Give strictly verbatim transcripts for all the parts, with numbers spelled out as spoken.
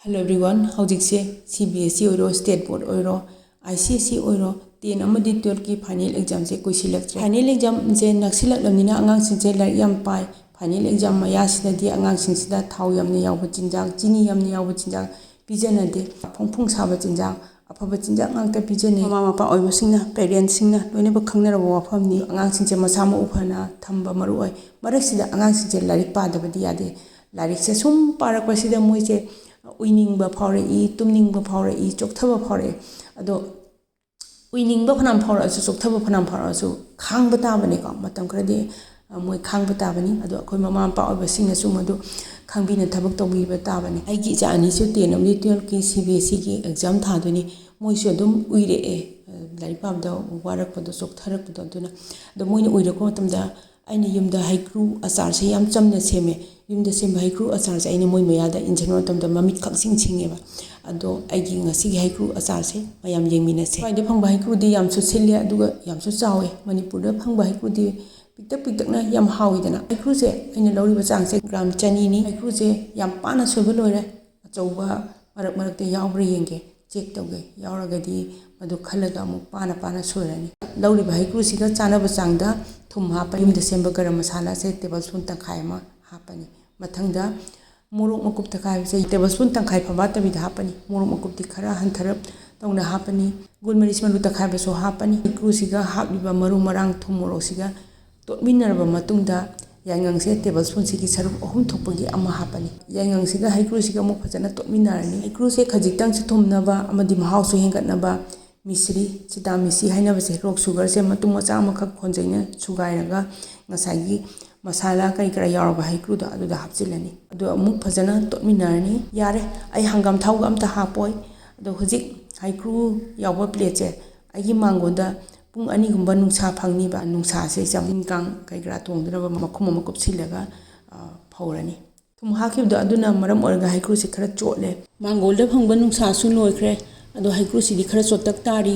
Hello everyone, ꯍꯧꯖꯤꯛꯁꯦ C B S E ꯑꯣꯏꯔꯣ, state ꯕꯣꯔꯗ ꯑꯣꯏꯔꯣ, ꯑꯥꯏ ꯁꯤ ꯑꯦꯁ ꯏ ꯑꯣꯏꯔꯣ, ꯇꯦꯟ ꯑꯃꯗꯤ ꯇꯨꯌꯦꯜꯐꯀꯤ ꯐꯥꯏꯅꯦꯜ ꯑꯦꯛꯖꯥꯝꯁꯦ ꯀꯨꯏꯁꯤꯜꯂꯛꯇ꯭ꯔꯦ꯫ ꯐꯥꯏꯅꯦꯜ ꯑꯦꯛꯖꯥꯝꯁꯦ ꯅꯛꯁꯤꯜꯂꯛꯂꯕꯅꯤꯅ ꯑꯉꯥꯡꯁꯤꯡꯁꯦ ꯂꯥꯏꯔꯤꯛ ꯌꯥꯝ ꯄꯥꯏ꯫ ꯐꯥꯏꯅꯦꯜ ꯑꯦꯛꯖꯥꯝ ꯃꯌꯥꯁꯤꯗꯗꯤ ꯑꯉꯥꯡꯁꯤꯡꯁꯤꯗ ꯊꯥꯎ ꯌꯥꯝꯅ ꯌꯥꯎꯕ ꯆꯤꯟꯖꯥꯛ, ꯆꯤꯅꯤ ꯌꯥꯝꯅ ꯌꯥꯎꯕ ꯆꯤꯟꯖꯥꯛ ꯄꯤꯖꯅꯗꯦ꯫ ꯐꯣꯡ ꯐꯣꯡ ꯁꯥꯕ ꯆꯤꯟꯖꯥꯛ, ꯑꯐꯕ ꯆꯤꯟꯖꯥꯛ ꯉꯥꯛꯇ ꯄꯤꯖꯅꯩ꯫ ꯃꯃꯥ ꯃꯄꯥ ꯑꯣꯏꯕꯁꯤꯡꯅ, ꯄꯦꯔꯦꯟꯁꯁꯤꯡꯅ ꯂꯣꯏꯅꯃꯛ ꯈꯪꯅꯔꯕ ꯋꯥꯐꯝꯅꯤ꯫ ꯑꯉꯥꯡꯁꯤꯡꯁꯦ ꯃꯁꯥ ꯃꯎ ꯐꯅ ꯊꯝꯕ ꯃꯔꯨ ꯑꯣꯏ꯫ ꯃꯔꯛꯁꯤꯗ ꯑꯉꯥꯡꯁꯤꯡꯁꯦ ꯂꯥꯏꯔꯤꯛ ꯄꯥꯗꯕꯗꯤ ꯌꯥꯗꯦ꯫ ꯂꯥꯏꯔꯤꯛꯁꯦ ꯁꯨꯝ ꯄꯥꯔꯛꯄꯁꯤꯗ ꯃꯣꯏꯁꯦ ꯎꯏꯅꯤꯡꯕ ꯐꯥꯎꯔꯛꯏ, ꯇꯨꯝꯅꯤꯡꯕ ꯐꯥꯎꯔꯛꯏ, ꯆꯣꯛꯊꯕ ꯐꯥꯎꯔꯛꯏ꯫ ꯑꯗꯣ ꯎꯏꯅꯤꯡꯕ ꯐꯅꯌꯥꯝ ꯐꯥꯎꯔꯛꯑꯁꯨ, ꯆꯣꯛꯊꯕ ꯐꯅꯌꯥꯝ ꯐꯥꯎꯔꯛꯑꯁꯨ, ꯈꯥꯡꯕ ꯇꯥꯕꯅꯤꯀꯣ꯫ ꯃꯇꯝ ꯈꯔꯗꯤ, ꯑ, ꯃꯣꯏ ꯈꯥꯡꯕ ꯇꯥꯕꯅꯤ꯫ ꯑꯗꯣ ꯑꯩꯈꯣꯏ ꯃꯃꯥ ꯃꯄꯥ ꯑꯣꯏꯕꯁꯤꯡꯅꯁꯨ ꯃꯗꯨ ꯈꯪꯕꯤꯅ ꯊꯕꯛ ꯇꯧꯕꯤꯕ ꯇꯥꯕꯅꯤ꯫ ꯑꯩꯒꯤ ꯏꯆꯥ ꯑꯅꯤꯁꯨ ꯇꯦꯟ ꯑꯃꯗꯤ ꯇꯨꯌꯦꯜꯐꯀꯤ ꯁꯤ ꯕꯤ ꯑꯦꯁ ꯏꯒꯤ ꯑꯦꯛꯖꯥꯝ ꯊꯥꯗꯣꯏꯅꯤ꯫ ꯃꯣꯏꯁꯨ ꯑꯗꯨꯝ ꯎꯏꯔꯛꯑꯦ, ꯑ, ꯂꯥꯏꯔꯤꯛ ꯄꯥꯕꯗ ꯋꯥꯔꯛꯄꯗꯣ, ꯆꯣꯛꯊꯔꯛꯄꯗꯣ꯫ ꯑꯗꯨꯅ, ꯑꯗꯣ ꯃꯣꯏꯅ ꯎꯏꯔꯛꯄ ꯃꯇꯝꯗ ꯑꯩꯅ ꯌꯨꯝꯗ ꯍꯩꯀ꯭ꯔꯨ ꯑꯆꯥꯔꯁꯦ ꯌꯥꯝ ꯆꯝꯅ ꯁꯦꯝꯃꯦ꯫ ꯌꯨꯝꯗ ꯁꯦꯝꯕ ꯍꯩꯀ꯭ꯔꯨ ꯑꯆꯥꯔꯁꯦ ꯑꯩꯅ ꯃꯣꯏ ꯃꯌꯥꯗ ꯏꯟꯁꯤꯟꯕ ꯃꯇꯝꯗ ꯃꯃꯤꯠ ꯈꯛꯁꯤꯡ ꯁꯤꯡꯉꯦꯕ꯫ ꯑꯗꯣ ꯑꯩꯒꯤ ꯉꯁꯤꯒꯤ ꯍꯩꯀ꯭ꯔꯨ ꯑꯆꯥꯔꯁꯦ ꯃꯌꯥꯝ ꯌꯦꯡꯃꯤꯟꯅꯁꯦ꯫ ꯁ꯭ꯋꯥꯏꯗ ꯐꯪꯕ ꯍꯩꯀ꯭ꯔꯨꯗꯤ ꯌꯥꯝꯁꯨ ꯁꯤꯜꯂꯦ, ꯑꯗꯨꯒ ꯌꯥꯝꯁꯨ ꯆꯥꯎꯋꯦ꯫ ꯃꯅꯤꯄꯨꯔꯗ ꯐꯪꯕ ꯍꯩꯀ꯭ꯔꯨꯗꯤ ꯄꯤꯛꯇꯛ ꯄꯤꯛꯇꯛꯅ ꯌꯥꯝ ꯍꯥꯎꯋꯤꯗꯅ꯫ ꯍꯩꯀ꯭ꯔꯨꯁꯦ ꯑꯩꯅ ꯂꯧꯔꯤꯕ ꯆꯥꯡꯁꯦ ꯒ꯭ꯔꯥꯝ ꯆꯅꯤꯅꯤ꯫ ꯍꯩꯀ꯭ꯔꯨꯁꯦ ꯌꯥꯝ ꯄꯥꯅ ꯁꯣꯏꯕ ꯂꯣꯏꯔꯦ꯫ ꯑꯆꯧꯕ ꯃꯔꯛ ꯃꯔꯛꯇ ꯌꯥꯎꯕ꯭ꯔꯥ ꯌꯦꯡꯒꯦ, ꯆꯦꯛ ꯇꯧꯒꯦ꯫ ꯌꯥꯎꯔꯒꯗꯤ ꯃꯗꯨ ꯈꯜꯂꯒ ꯑꯃꯨꯛ ꯄꯥꯅ ꯄꯥꯅ ꯁꯣꯏꯔꯅꯤ꯫ ꯂꯧꯔꯤꯕ ꯍꯩꯀ꯭ꯔꯨꯁꯤꯒ ꯆꯥꯅꯕ ꯆꯥꯡꯗ ꯊꯨꯝ ꯍꯥꯞꯄ꯫ ꯌꯨꯝꯗ ꯁꯦꯝꯕ ꯒꯔꯝ ꯃꯁꯥꯂꯥꯁꯦ ꯇꯦꯕꯜ ꯁ꯭ꯄꯨꯟ ꯇꯪꯈꯥꯏ ꯑꯃ ꯍꯥꯞꯄꯅꯤ꯫ ꯃꯊꯪꯗ ꯃꯣꯔꯣꯛ ꯃꯀꯨꯞ ꯇꯛꯈꯥꯏꯕꯁꯦ ꯇꯦꯕꯜ ꯁ꯭ꯄꯨꯟ ꯇꯪꯈꯥꯏ ꯐꯥꯕꯥꯠꯇꯕꯤꯗ ꯍꯥꯞꯄꯅꯤ꯫ ꯃꯣꯔꯣꯛ ꯃꯀꯨꯞꯇꯤ ꯈꯔ ꯍꯟꯊꯔꯞ ꯇꯧꯅ ꯍꯥꯞꯄꯅꯤ꯫ ꯒꯣꯜ ꯃꯔꯤꯁ ꯃꯔꯨ ꯇꯛꯈꯥꯏꯕꯁꯨ ꯍꯥꯞꯄꯅꯤ꯫ ꯍꯩꯀ꯭ꯔꯨꯁꯤꯒ ꯍꯥꯞꯂꯤꯕ ꯃꯔꯨ ꯃꯔꯥꯡ, ꯊꯨꯝ, ꯃꯣꯔꯣꯛꯁꯤꯒ ꯇꯣꯠꯃꯤꯟꯅꯔꯕ ꯃꯇꯨꯡꯗ ꯌꯥꯏꯉꯪꯁꯦ ꯇꯦꯕꯜ ꯁ꯭ꯄꯨꯟꯁꯤꯒꯤ ꯁꯔꯨꯛ ꯑꯍꯨꯝ ꯊꯣꯛꯄꯒꯤ ꯑꯃ ꯍꯥꯞꯄꯅꯤ꯫ ꯌꯥꯏꯉꯪꯁꯤꯒ ꯍꯩꯀ꯭ꯔꯨꯁꯤꯒ ꯑꯃꯨꯛ ꯐꯖꯅ ꯇꯣꯠꯃꯤꯟꯅꯔꯅꯤ꯫ ꯍꯩꯀ꯭ꯔꯨꯁꯦ ꯈꯖꯤꯛꯇꯪꯁꯨ ꯊꯨꯝꯅꯕ ꯑꯃꯗꯤ ꯃꯍꯥꯎꯁꯨ ꯍꯦꯟꯒꯠꯅꯕ ꯃꯤꯁ꯭ꯔꯤ, ꯁꯤꯇꯥ ꯃꯤꯁ꯭ꯔꯤ ꯍꯥꯏꯅꯕꯁꯦ, ꯔꯣꯛ ꯁꯨꯒꯔꯁꯦ ꯃꯇꯨꯝ ꯃꯆꯥ ꯑꯃꯈꯛ ꯈꯣꯟꯖꯩꯅ ꯁꯨꯒꯥꯏꯔꯒ ꯉꯁꯥꯏꯒꯤ ꯃꯁꯥꯂꯥ ꯀꯔꯤ ꯀꯔꯥ ꯌꯥꯎꯔꯕ ꯍꯩꯀ꯭ꯔꯨꯗꯣ ꯑꯗꯨꯗ ꯍꯥꯞꯆꯤꯜꯂꯅꯤ꯫ ꯑꯗꯨ ꯑꯃꯨꯛ ꯐꯖꯅ ꯇꯣꯠꯃꯤꯟꯅꯔꯅꯤ꯫ ꯌꯥꯔꯦ, ꯑꯩ ꯍꯪꯒꯥꯝ ꯊꯥꯎꯒ ꯑꯝꯇ ꯍꯥꯞꯄꯣꯏ꯫ ꯑꯗꯣ ꯍꯧꯖꯤꯛ ꯍꯩꯀ꯭ꯔꯨ ꯌꯥꯎꯕ ꯄ꯭ꯂꯦꯠꯁꯦ ꯑꯩꯒꯤ ꯃꯥꯡꯒꯣꯟꯗ ꯄꯨꯡ ꯑꯅꯤ ꯒꯨꯝꯕ ꯅꯨꯡꯁꯥ ꯐꯪꯅꯤꯕ꯫ ꯅꯨꯡꯁꯥꯁꯦ ꯆꯥꯛ ꯏꯟ ꯀꯥꯡ ꯀꯔꯤ ꯀꯔꯥ ꯊꯣꯡꯗꯅꯕ ꯃꯈꯨꯝ ꯑꯃ ꯀꯨꯞꯁꯤꯜꯂꯒ, ꯑ, ꯐꯧꯔꯅꯤ꯫ ꯊꯨꯝ ꯍꯥꯞꯈꯤꯕꯗꯣ ꯑꯗꯨꯅ ꯃꯔꯝ ꯑꯣꯏꯔꯒ ꯍꯩꯀ꯭ꯔꯨꯁꯦ ꯈꯔ ꯆꯣꯠꯂꯦ꯫ ꯃꯥꯡꯒꯣꯜꯗ ꯐꯪꯕ ꯅꯨꯡꯁꯥꯁꯨ ꯂꯣꯏꯈ꯭ꯔꯦ, ꯑꯗꯣ ꯍꯩꯀ꯭ꯔꯨꯁꯤꯗꯤ ꯈꯔ ꯆꯣꯠꯇꯛ ꯇꯥꯔꯤ꯫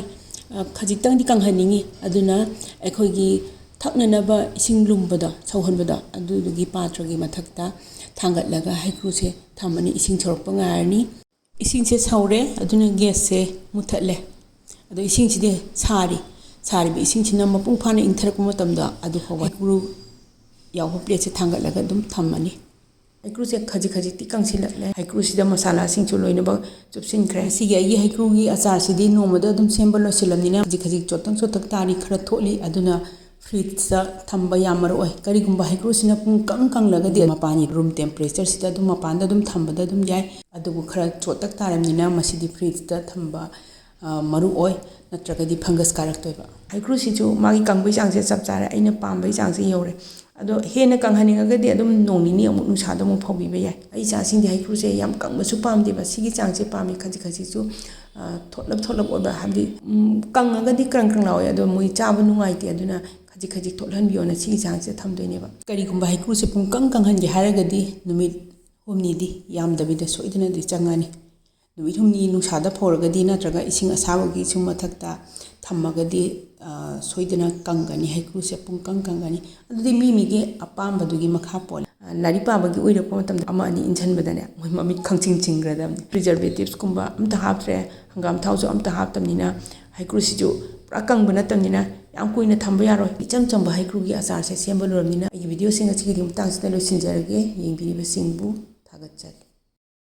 ꯑ, ꯈꯖꯤꯛꯇꯪꯗꯤ ꯀꯪꯍꯟꯅꯤꯡꯉꯤ꯫ ꯑꯗꯨꯅ ꯑꯩꯈꯣꯏꯒꯤ ꯊꯛꯅꯅꯕ ꯏꯁꯤꯡ ꯂꯨꯝꯕꯗꯣ, ꯁꯧꯍꯟꯕꯗꯣ, ꯑꯗꯨꯗꯨꯒꯤ ꯄꯥꯇ꯭ꯔꯒꯤ ꯃꯊꯛꯇ ꯊꯥꯡꯒꯠꯂꯒ ꯍꯩꯀ꯭ꯔꯨꯁꯦ ꯊꯝꯃꯅꯤ꯫ ꯏꯁꯤꯡ ꯁꯧꯔꯛꯄ ꯉꯥꯏꯔꯅꯤ꯫ ꯏꯁꯤꯡꯁꯦ ꯁꯧꯔꯦ, ꯑꯗꯨꯅ gas ꯁꯦ ꯃꯨꯊꯠꯂꯦ꯫ ꯑꯗꯣ ꯏꯁꯤꯡꯁꯤꯗꯤ ꯁꯥꯔꯤ꯫ ꯁꯥꯔꯤꯕ ꯏꯁꯤꯡꯁꯤꯅ ꯃꯄꯨꯡ ꯐꯥꯅ ꯏꯪꯊꯔꯛꯄ ꯃꯇꯝꯗ ꯑꯗꯨ ꯐꯥꯎꯕ ꯍꯩꯀ꯭ꯔꯨ ꯌꯥꯎꯕ plate ꯁꯦ ꯊꯥꯡꯒꯠꯂꯒ ꯑꯗꯨꯝ ꯊꯝꯃꯅꯤ꯫ ꯍꯩꯀ꯭ꯔꯨꯁꯦ ꯈꯖꯤꯛ ꯈꯖꯤꯛꯇꯤ ꯀꯪꯁꯤꯜꯂꯛꯂꯦ꯫ ꯍꯩꯀ꯭ꯔꯨꯁꯤꯗ ꯃꯁꯥꯂꯥꯁꯤꯡꯁꯨ ꯂꯣꯏꯅꯃꯛ ꯆꯨꯞꯁꯤꯟꯈ꯭ꯔꯦ꯫ ꯁꯤꯒꯤ ꯑꯩꯒꯤ ꯍꯩꯀ꯭ꯔꯨꯒꯤ ꯑꯆꯥꯔꯁꯤꯗꯤ ꯅꯣꯡꯃꯗ ꯑꯗꯨꯝ ꯁꯦꯝꯕ ꯂꯣꯏꯁꯤꯜꯂꯝꯅꯤꯅ ꯈꯖꯤꯛ ꯈꯖꯤꯛ ꯆꯣꯠꯇꯪ ꯆꯣꯠꯇꯛ ꯇꯥꯔꯤ, ꯈꯔ ꯊꯣꯠꯂꯤ, ꯑꯗꯨꯅ fridge ꯇ ꯊꯝꯕ ꯌꯥꯝ ꯃꯔꯨ ꯑꯣꯏ꯫ ꯀꯔꯤꯒꯨꯝꯕ ꯍꯩꯀ꯭ꯔꯨꯁꯤꯅ ꯄꯨꯡ ꯀꯪ ꯀꯪꯂꯒꯗꯤ ꯃꯄꯥꯟꯒꯤ room temperature ꯁꯤꯗ ꯑꯗꯨꯝ, ꯃꯄꯥꯟꯗ ꯑꯗꯨꯝ ꯊꯝꯕꯗ ꯑꯗꯨꯝ ꯌꯥꯏ꯫ ꯑꯗꯨꯕꯨ ꯈꯔ ꯆꯣꯠꯇꯛ ꯇꯥꯔꯝꯅꯤꯅ ꯃꯁꯤꯗꯤ fridge ꯇ ꯊꯝꯕ, ꯑ, ꯃꯔꯨ ꯑꯣꯏ, ꯅꯠꯇ꯭ꯔꯒꯗꯤ fungus ꯀꯥꯔꯛꯇꯣꯏꯕ꯫ ꯍꯩꯀ꯭ꯔꯨꯁꯤꯁꯨ ꯃꯥꯒꯤ ꯀꯪꯕꯒꯤ ꯆꯥꯡꯁꯦ ꯆꯞ ꯆꯥꯔꯦ, ꯑꯩꯅ ꯄꯥꯝꯕꯒꯤ ꯆꯥꯡꯁꯦ ꯌꯧꯔꯦ꯫ ꯑꯗꯣ ꯍꯦꯟꯅ ꯀꯪꯍꯟꯅꯤꯡꯉꯒꯗꯤ ꯑꯗꯨꯝ ꯅꯣꯡ ꯅꯤꯅꯤ ꯑꯃꯨꯛ ꯅꯨꯡꯁꯥꯗ ꯑꯃꯨꯛ ꯐꯧꯕꯤꯕ ꯌꯥꯏ꯫ ꯑꯩ ꯏꯆꯥꯁꯤꯡꯗꯤ ꯍꯩꯀ꯭ꯔꯨꯁꯦ ꯌꯥꯝ ꯀꯪꯕꯁꯨ ꯄꯥꯝꯗꯦꯕ, ꯁꯤꯒꯤ ꯆꯥꯡꯁꯦ ꯄꯥꯝꯃꯤ꯫ ꯈꯖꯤꯛ ꯈꯖꯤꯛꯁꯨ, ꯑ, ꯊꯣꯠꯂꯞ ꯊꯣꯠꯂꯞ ꯑꯣꯏꯕ, ꯍꯥꯏꯕꯗꯤ, ꯎꯝ, ꯀꯪꯉꯒꯗꯤ ꯀ꯭ꯔꯪ ꯀ꯭ꯔꯪ ꯂꯥꯎꯋꯦ, ꯑꯗꯣ ꯃꯣꯏ ꯆꯥꯕ ꯅꯨꯡꯉꯥꯏꯇꯦ꯫ ꯑꯗꯨꯅ ꯈꯖꯤꯛ ꯈꯖꯤꯛ ꯊꯣꯠꯍꯟꯕꯤꯌꯣꯅ ꯁꯤꯒꯤ ꯆꯥꯡꯁꯦ ꯊꯝꯗꯣꯏꯅꯦꯕ꯫ ꯀꯔꯤꯒꯨꯝꯕ ꯍꯩꯀ꯭ꯔꯨꯁꯦ ꯄꯨꯡ ꯀꯪ ꯀꯪꯍꯟꯒꯦ ꯍꯥꯏꯔꯒꯗꯤ ꯅꯨꯃꯤꯠ ꯍꯨꯝꯅꯤꯗꯤ ꯌꯥꯝꯗꯕꯤꯗ ꯁꯣꯏꯗꯅꯗꯤ ꯆꯪꯉꯅꯤ꯫ ꯅꯨꯃꯤꯠ ꯍꯨꯝꯅꯤ ꯅꯨꯡꯁꯥꯗ ꯐꯧꯔꯒꯗꯤ ꯅꯠꯇ꯭ꯔꯒ ꯏꯁꯤꯡ ꯑꯁꯥꯕꯒꯤ ꯁꯨꯝ ꯃꯊꯛꯇ ꯊꯝꯃꯒꯗꯤ, ꯑ, ꯁꯣꯏꯗꯅ ꯀꯪꯒꯅꯤ, ꯍꯩꯀ꯭ꯔꯨꯁꯦ ꯄꯨꯡ ꯀꯪ ꯀꯪꯒꯅꯤ꯫ ꯑꯗꯨꯗꯤ ꯃꯤ ꯃꯤꯒꯤ ꯑꯄꯥꯝꯕꯗꯨꯒꯤ ꯃꯈꯥ ꯄꯣꯜꯂꯦ꯫ ꯑ, ꯂꯥꯏꯔꯤꯛ ꯄꯥꯕꯒꯤ ꯎꯏꯔꯛꯄ ꯃꯇꯝꯗ ꯑꯃ ꯑꯅꯤ ꯏꯟꯁꯤꯟꯕꯗꯅꯦ, ꯃꯣꯏ ꯃꯃꯤꯠ ꯈꯪꯁꯤꯡ ꯁꯤꯡꯈ꯭ꯔꯗꯕꯅꯤ꯫ Preservative ꯀꯨꯝꯕ ꯑꯝꯇ ꯍꯥꯞꯇ꯭ꯔꯦ, ꯍꯪꯒꯥꯝ ꯊꯥꯎꯁꯨ ꯑꯝꯇ ꯍꯥꯞꯇꯕꯅꯤꯅ, ꯍꯩꯀ꯭ꯔꯨꯁꯤꯁꯨ ꯄꯨꯔꯥ ꯀꯪꯕ ꯅꯠꯇꯕꯅꯤꯅ ꯌꯥꯝ ꯀꯨꯏꯅ ꯊꯝꯕ ꯌꯥꯔꯣꯏ꯫ ꯏꯆꯝ ꯆꯝꯕ ꯍꯩꯀ꯭ꯔꯨꯒꯤ ꯑꯆꯥꯔꯁꯦ ꯁꯦꯝꯕ ꯂꯣꯏꯔꯕꯅꯤꯅ ꯑꯩꯒꯤ video ꯁꯤꯡ ꯑꯁꯤꯒꯤꯗꯤ ꯃꯇꯥꯡꯁꯤꯗ ꯂꯣꯏꯁꯤꯟꯖꯔꯒꯦ꯫ ꯌꯦꯡꯕꯤꯔꯤꯕꯁꯤꯡꯕꯨ ꯊꯥꯒꯠꯆꯔꯤ꯫